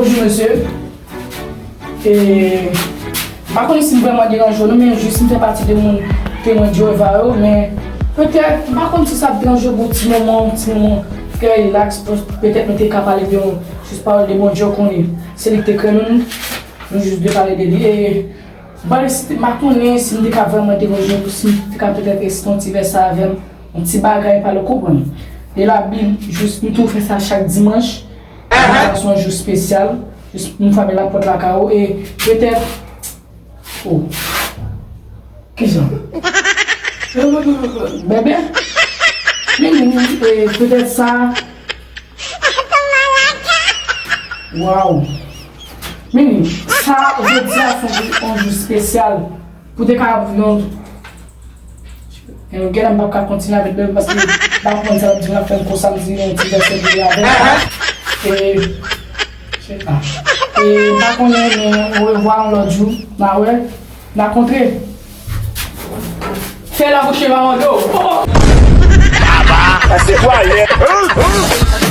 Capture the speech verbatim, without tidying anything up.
Bonjou, mesye. E, m pa konnen si m vrèman deranje w, non, men jis m fè pati de moun temwen Jewova yo, men petèt, m pa konn si sa ap deranje w pou ti moman, ti moman, fè relaks, petèt nou te ka pale de yon, jis pawòl de Bondye, w konnen, se li ki te kreye nou, nou jis de pale de li, e, m pa si, m pa konnen si m te ka vrèman deranje w, si m te ka petèt resite yon ti vèsè avè m, yon ti bagay, pale, w konprann. De Labib, jis nou tou fè sa chak dimanch, dimanch la se yon jou espesyal, jis nou frape lapòt lakay ou, e petèt, oh, kijan? Bebe? Men, e petèt sa, waw. Men, sa, jodi a se yon jou, yon jou espesyal. Pou te ka yon, e, gen lè m p ap ka kontinye avèk Bebe paske m pa konprann sa l ap di m, l ap fè m konsa, m di yon ti vèsè priye avè l. E, e m pa konnen, men orevwa, yon lòt jou, n a wè, n a kontre. Fè la bouche va mande w. Pase twalèt.